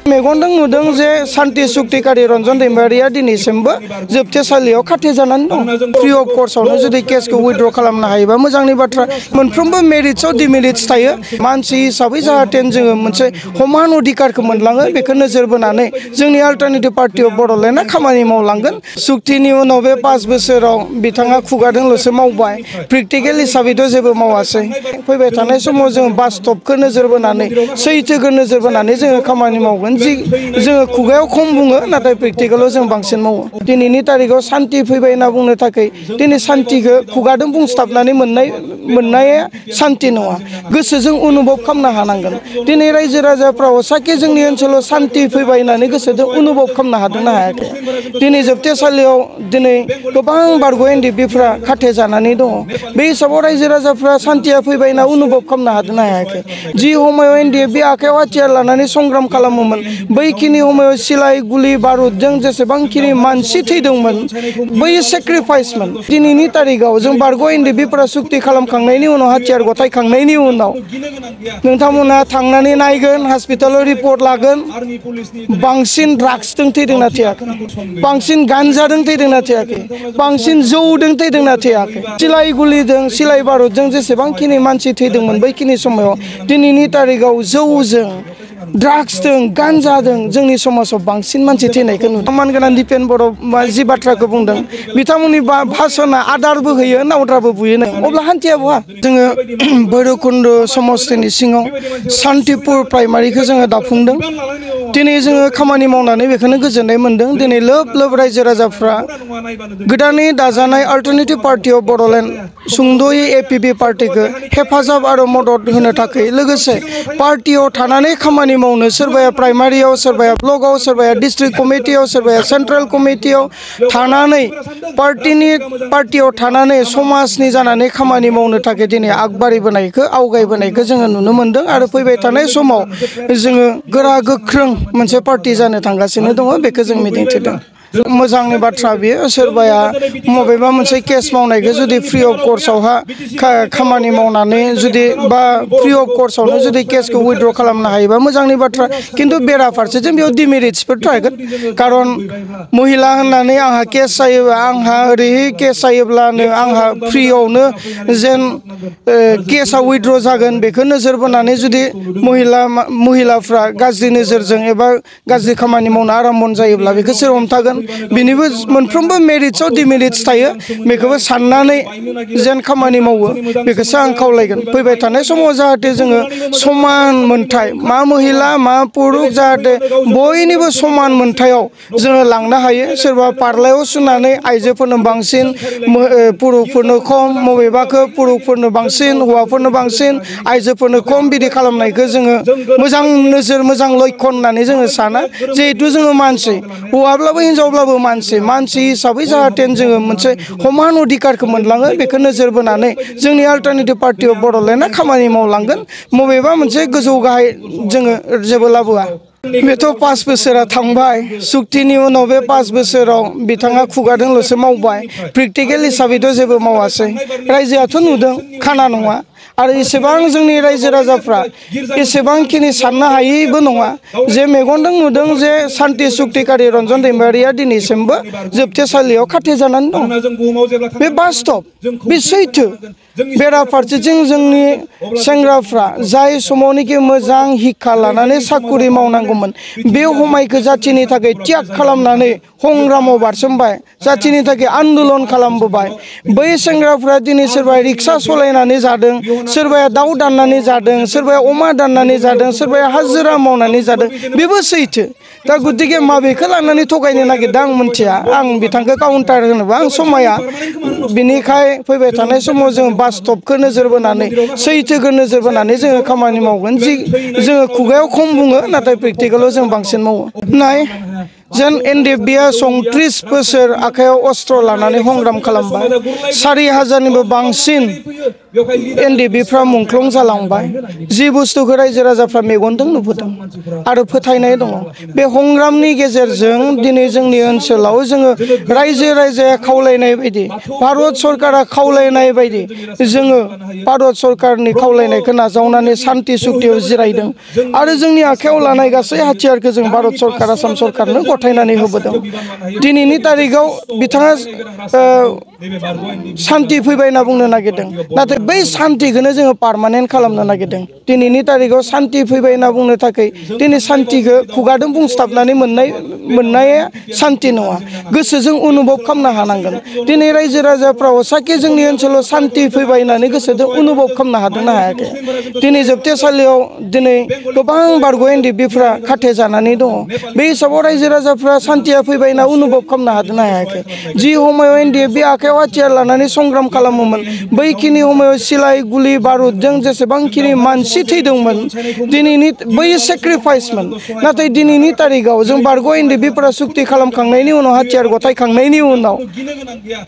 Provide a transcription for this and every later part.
मेगनजों नुदों जे सान्ति सुक्तिकारि रन्जन दैमारिया दिनैसिमबो जोबथेसालियाव खाथेजानानै दं। फ्रि अफ कर्सआवनो जुदि केसखौ उइथड्र खालामनो हायोबा मोजांनि बाथ्रा। मोनफ्रोमबो मेरिट्सआव डिमेरिट्स थायो। मानसि हिसाबै जाहाथे जोङो मोनसे समान अधिकारखौ मोनलाङो बेखौ नोजोर बोनानै जोंनि अल्टारनेटिभ पार्टि अफ बड'लेण्डआ खामानि मावलांगोन। सुक्तिनि उनाव बे 5 बोसोराव बिथाङा खुगाजोंल'सो मावबाय, प्रेक्टिकेल हिसाबैथ' जेबो मावासै। फैबाय थानाय समाव जों बास्तबखौ नोजोर बोनानै सैथोखौ नोजोर बोनानै जोङो खामानि मावगोन। जि जोङो खुगायाव खम बुङो नाथाय प्रेक्टिकेलाव जों बांसिन मावो। दिनैनि तारिखाव सान्ति फैबाय होनना बुंनो थाखाय दिनै सान्तिखौ खुगाजों बुंस्लाबनानै मोननाया सान्ति नङा। गोसोजों अनुभब खालामनो हानांगोन। दिनै रायजो राजाफ्रा हसाके जोंनि ओनसोलाव सान्ति फैबाय होननानै गोसोजों अनुभब खालामनो हादोंना हायाखै। दिनै जोबथेसालियाव दिनै गोबां बारग' एनडिएफबिफ्रा खाथे जानानै दङ। बे हिसाबाव रायजो राजाफ्रा सान्तिया फैबाय होनना अनुभब खालामनो हादोंना हायाखै। जि समायाव एनडिएफबि आखायाव हाथियार लानानै संग्राम खालामोमोन बैखिनि समायाव सिलाइ गुलि बारुदजों जेसेबांखिनि मानसि थैदोंमोन बै सेक्रिफाइसमोन। दिनैनि तारिखाव जों बारग' एनडिएफबिफोरा सुक्ति खालामखांनायनि उनाव हाथियार गथायखांनायनि उनाव नोंथांमोना थांनानै नायगोन, हस्पिटालाव रिपर्ट लागोन, बांसिन ड्राग्सजों थैदोंना थैयाखै, बांसिन गान्जाजों थैदोंना थैयाखै, बांसिन जौजों थैदोंना थैयाखै। सिलाइ गुलिजों सिलाइ बारुदजों जेसेबांखिनि मानसि थैदोंमोन बैखिनि समाव दिनैनि तारिखाव जौजों ड्राग्सजों गान्जाजों जोंनि समाजाव बांसिन मानसि थैनायखौ नुदों। मानगोनां दिपेन बर' जि बाथ्राखौ बुंदों बिथांमोननि भाषणआ आदारबो होयो नावद्राबो बुयो ना अब्ला हान्थिया बहा। जोङो भैरबकुन्द समस्तिनि सिङाव सान्तिपुर प्राइमारिखौ जोङो दाफुंदों। दिनै जोङो खामानि मावनानै बेखौनो गोजोननाय मोन्दों। दिनै लोब लोब रायजो राजाफ्रा गोदानै दाजानाय अल्टारनेटिभ पार्टि अफ बड'लेण्ड सुंद'यै एपिपि पार्टिखौ हेफाजाब आरो मदद होनो थाखाय लोगोसे पार्टियाव थानानै खामानि मावनो सोरबाया प्राइमारियाव, सोरबाया ब्लकआव, सोरबाया डिस्ट्रिक्ट कमिटियाव, सोरबाया सेन्ट्रेल कमिटियाव थानानै पार्टियाव थानानै समाजनि जानानै खामानि मावनो थाखाय दिनै आगबारिबोनायखौ आवगायबोनायखौ जोङो नुनो मोन्दों। आरो फैबाय थानाय समाव जोङो गोरा गोख्रों मोनसे पार्टि जानो थांगासिनो दङ। बेखौ जों मिजिंथिदों। मोजांनि बाथ्रा बियो। सोरबाया मबेबा मोनसे केस मावनायखौ जुदि फ्रि अफ कर्सआवहा खामानि मावनानै जुदि बा फ्रि अफ कर्सआवनो जुदि केसखौ उइथड्र खालामनो हायोबा मोजांनि बाथ्रा। खिन्थु बेराफारसेजों बेयाव डिमेरिट्सफोर थागोन। खारन महिला होननानै आंहा केस जायोबा आंहा ओरैहाय केस जायोब्लानो आंहा फ्रियावनो जेन केसआ उइथड्र जागोन बेखौ नोजोर बोनानै जुदि महिलाफ्रा गाज्रि नोजोरजों एबा गाज्रि खामानि मावनो आराम्भ जायोब्ला बेखौ सोर हमथागोन। बिनिबो मोनफ्रोमबो मेरिट्सआव डिमेरिट्स थायो। बेखौबो साननानै जेन खामानि मावो बेखौसो आं खावलायगोन। फैबाय थानाय समाव जाहाथे जोङो समान मोनथाय मा महिला मा पुरुष जाहाथे बयनिबो समान मोनथायाव जोङो लांनो हायो। सोरबा पार्लायाव सुनानै आइजोफोरनो बांसिन पुरुषफोरनो खम, बबेबाखौ पुरुषफोरनो बांसिन हौवाफोरनो बांसिन आइजोफोरनो खम बिदि खालामनायखौ जोङो मोजां नोजोर मोजां लक्ष्य होननानै जोङो साना। जिहेथु जोङो मानसि हौवाब्लाबो हिनजावब्लाबो मानसि हिसाबै जाहाथे जोङो मोनसे समान अधिकारखौ मोनलाङो बेखौ नोजोर बोनानै जोंनि अल्टारनेटिभ पार्टि अफ बड'लेण्डआ खामानि मावलांगोन। बबेबा मोनसे गोजौ गाहाय जोङो जेबो लाबोआ। बेथ' 5 बोसोरा थांबाय। सुक्तिनि उनाव बे 5 बोसोराव बिथाङा खुगाजोंल'सो मावबाय, प्रेक्टिकेल हिसाबैथ' जेबो मावासै। रायजोआथ' नुदों, खाना नङा। आरो एसेबां जोंनि रायजो राजाफ्रा एसेबांखिनि साननो हायैबो नङा जे मेगनजों नुदों जे सान्ति सुक्तिकारि रन्जन दैमारिया दिनैसिमबो जोबथेसालियाव खाथे जानानै दं। बे बास्तब, बे सैथो। बेराफारसेथिं जोंनि सेंग्राफ्रा जाय समावनोखि मोजां हिक्षा लानानै साकुरि मावनांगौमोन बे समायखौ जाथिनि थाखाय त्याग खालामनानै संग्रामाव बारसोमबाय, जाथिनि थाखाय आन्दलन खालामबोबाय। बै सेंग्राफ्रा दिनै सोरबा रिक्सा सालायनानै जादों, सोरबाया दाउ दाननानै जादों, सोरबाया अमा दाननानै जादों, सोरबाया हाजिरा मावनानै जादों। बेबो सैथो। दा गतिके माबेखौ लानानै थगायनो नागिरदों आं मिथिया। आं बिथांखौ काउन्टार होनोबा आं समाया। बिनिखाय फैबाय थानाय समाव जोङो बास्तबखौ नोजोर बोनानै सैथोखौ नोजोर बोनानै जोङो खामानि मावगोन। जि जोङो खुगायाव खम बुङो नाथाय प्रेक्टिकेलाव जों बांसिन मावो। नाय जेन एनडिएफबिआ 34 बोसोर आखायाव अस्त्र लानानै संग्राम खालामबाय। 4000निबो बांसिन एनडिएफबिफ्रा मुंख्लं जालांबाय जि बुस्थुखौ रायजो राजाफ्रा मेगनजों नुबोदों आरो फोथायनाय दङ बे संग्रामनि गेजेरजों दिनै जोंनि ओनसोलाव जोङो रायजो राजाया खावलायनाय बायदि भारत सरकारा खावलायनाय बायदि जोङो भारत सरकारनि खावलायनायखौ नाजावनानै सान्ति सुक्तियाव जिरायदों आरो जोंनि आखायाव लानाय गासै हाथियारखौ जों भारत सरकार आसाम सरकारनो गथायनानै होबोदों दिनैनि तारिखाव बिथाङा सान्ति फैबाय होनना बुंनो नागिरदों नाथाय बै सान्तिखौनो जोङो पार्मानेन्ट खालामनो नागिरदों दिनैनि तारिखाव सान्ति फैबाय होनना बुंनो थाखाय दिनै सान्तिखौ खुगाजों बुंस्लाबनानै मोननाया सान्ति नङा गोसोजों अनुभब खालामनो हानांगोन दिनै रायजो राजाफ्रा हसाके जोंनि ओनसोलाव सान्ति फैबाय होननानै गोसोजों अनुभब खालामनो हादोंना हायाखै दिनै जोबथेसालियाव दिनै गोबां बारग' एनडिएफबिफ्रा खाथे जानानै दङ बे हिसाबाव रायजो राजाफ्रा सान्तिया फैबाय होनना अनुभब खालामनो हादोंना हायाखै जि समायाव एनडिएफबि आखायाव हाथियार लानानै संग्राम खालामोमोन बैखिनि समायाव सिलाइ गुलि बारुदजों जेसेबांखिनि मानसि थैदोंमोन दिनैनि बै सेक्रिफाइसमोन नाथाय दिनैनि तारिखाव जों बारग' एनडिएफबिफोरा सुक्ति खालामखांनायनि उनाव हाथियार गथायखांनायनि उनाव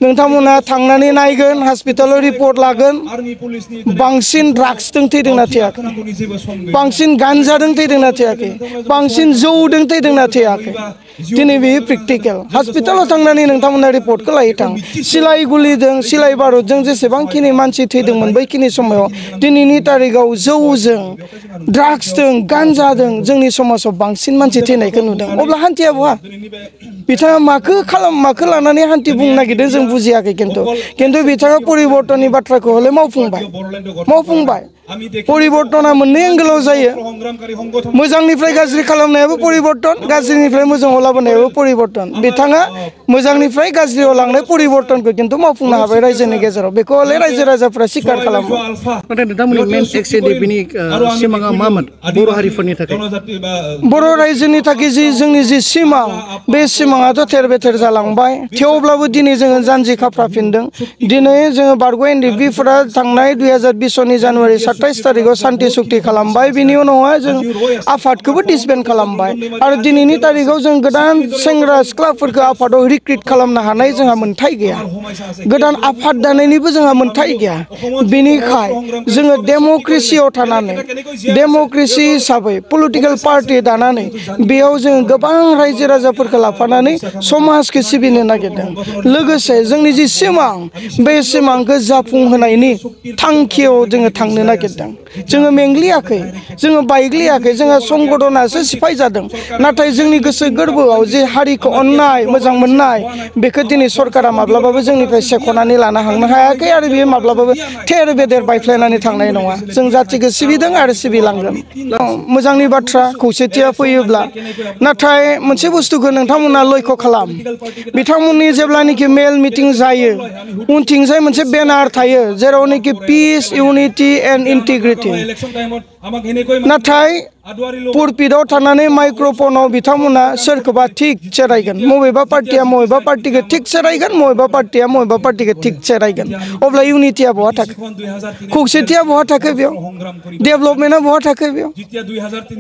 नोंथांमोना थांनानै नायगोन हस्पिटालाव रिपर्ट लागोन बांसिन ड्राग्सजों थैदोंना थैयाखै बांसिन गान्जाजों थैदोंना थैयाखै बांसिन जौजों थैदोंना थैयाखै दिनै बेयो प्रेक्टिकेल हस्पिटालाव थांनानै नोंथांमोना रिपर्टखौ लायो थां सिलाइ गुलिजों सिलाइ बारुदजों जेसेबांखिनि मानसि थैदोंमोन बैखिनि समाव दिनैनि तारिखाव जौजों ड्राग्सजों गान्जाजों जोंनि समाजाव बांसिन मानसि थैनायखौ नुदों अब्ला हान्थिया बहा बिथाङा माखौ लानानै हान्थि बुंनो नागिरदों जों बुजियाखै खिन्थु बिथाङा परिबर्तननि बाथ्राखौ हले मावफुंबाय परिबर्तना मोननै एंगेलाव जायो मोजांनिफ्राय गाज्रि खालामनायाबो परिबर्तन गाज्रिनिफ्राय मोजाङाव लाबोनायाबो परिबर्तन बिथाङा मोजांनिफ्राय गाज्रियाव लांनाय परिबर्तनखौ खिन्थु मावफुंनो हाबाय रायजोनि गेजेराव बेखौ हले रायजो राजाफ्रा स्वीकार खालामो नाथाय नोंथांमोननि मेन एक्स-एनडिएफबिनि सिमाङा मामोन बर' हारिफोरनि थाखाय बर' रायजोनि थाखाय जोंनि जि सिमां बे सिमाङाथ' थेर बेथेर जालांबाय थेवब्लाबो दिनै जोङो जानजि खाफ्राफिनदों दिनै जोङो बारग' एनडिएफबिफोरा थांनाय 2020 जानुवारि 27 तारिखाव सान्ति सुक्ति खालामबाय बिनि उनावहाय जों आफादखौबो डिसबेन्ड खालामबाय आरो दिनैनि तारिखाव जों गोदान सेंग्रा सिख्लाफोरखौ आफादाव रिक्रुट खालामनो हानाय जोंहा मोन्थाय गैया गोदान आफाद दानायनिबो जोंहा मोन्थाय गैया बेनिखाय जोङो डेम'क्रेसियाव थानानै डेम'क्रेसि हिसाबै पलिटिकेल पार्टि दानानै बेयाव जोङो गोबां रायजो राजाफोरखौ लाफानानै समाजखौ सिबिनो नागिरदों लोगोसे जोंनि जि सिमां बे सिमांखौ जाफुंहोनायनि थांखियाव जोङो थांनो नागिरदों जोङो मेंग्लियाखै जोङो बायग्लियाखै जोंहा संगठनासो सिफाय जादों नाथाय जोंनि गोसो गोरबोआव जे हारिखौ अननाय मोजां मोननाय बेखौ दिनै सरकारा माब्लाबाबो जोंनिफ्राय सेख'नानै लानो हांनो हायाखै आरो बेयो माब्लाबाबो थेर बेदेर बायफ्लेनानै थांनाय नङा जों जाथिखौ सिबिदों आरो सिबिलांगोन मोजांनि बाथ्रा खौसेथिया फैयोब्ला नाथाय मोनसे बुस्थुखौ नोंथांमोना लक्ष्य खालाम बिथांमोननि जेब्लानाखि मेल मिटिं जायो उनथिंजाय मोनसे बेनार थायो जेरावनाखि पिस इउनिटि एन्ड इन्टिग्रिटि नाथाय पुलपिटआव थानानै माइक्र'फनाव बिथांमोना सोरखौबा थिग सेरायगोन बबेबा पार्टिया बबेबा पार्टिखौ थिग सेरायगोन बबेबा पार्टिया बबेबा पार्टिखौ थिग सेरायगोन अब्ला इउनिटिया बहा थाखो खौसेथिया बहा थाखो बेयाव डेभेलपमेन्टआ बहा थाखो बेयाव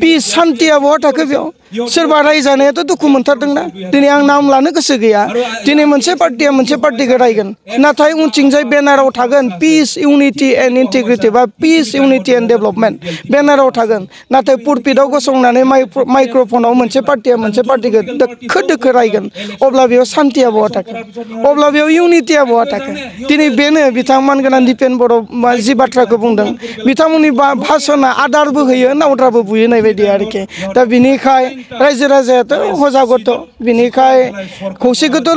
पिस सान्तिया बहा थाखो बेयाव सोरबा रायजानायाथ' दुखु मोनथारदोंना दिनै आं नाम लानो गोसो गैया दिनै मोनसे पार्टिया मोनसे पार्टिखौ रायगोन नाथाय उनथिंजाय बेनाराव थागोन पिस इउनिटि एन्ड इन्टिग्रिटि बा पिस इउनिटि एन्ड डेभेलपमेन्ट बेनाराव थागोन नाथाय पुलपिटआव गसंनानै माइक्र'फनाव मोनसे पार्टिया मोनसे पार्टिखौ दोखो दोखो रायगोन अब्ला बेयाव सान्तिया बहा थाखो अब्ला बेयाव इउनिटिया बहा थाखो दिनै बेनो बिथां मानगोनां दिपेन बर' जि बाथ्राखौ बुंदों बिथांमोननि भाषणआ आदारबो होयो नावद्राबो बुयो होननाय बायदि आरोखि दा बिनिखाय रायजो राजायाथ' हजागथ' बिनिखाय खौसेखौथ'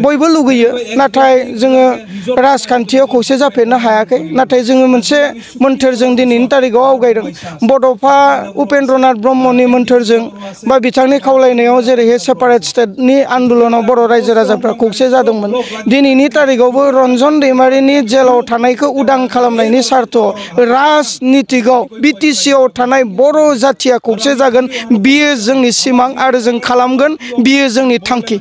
बयबो लुगैयो नाथाय जोङो राजखान्थियाव खौसे जाफेरनो हायाखै नाथाय जोङो मोनसे मोन्थोरजों दिनैनि तारिखाव आवगायदों बड'फा उपेन्द्रनाथ ब्रह्मनि मोन्थोरजों बा बिथांनि खावलायनायाव जेरैहाय सेपारेट स्टेटनि आन्दलनाव बर' रायजो राजाफ्रा खौसे जादोंमोन दिनैनि तारिखावबो रन्जन दैमारिनि जेलाव थानायखौ उदां खालामनायनि सार्थ राजनितिकआव बिटिसिआव थानाय बर' जाथिया खौसे जागोन बियो जोंनि सिमां आरो जों खालामगोन बियो जोंनि थांखि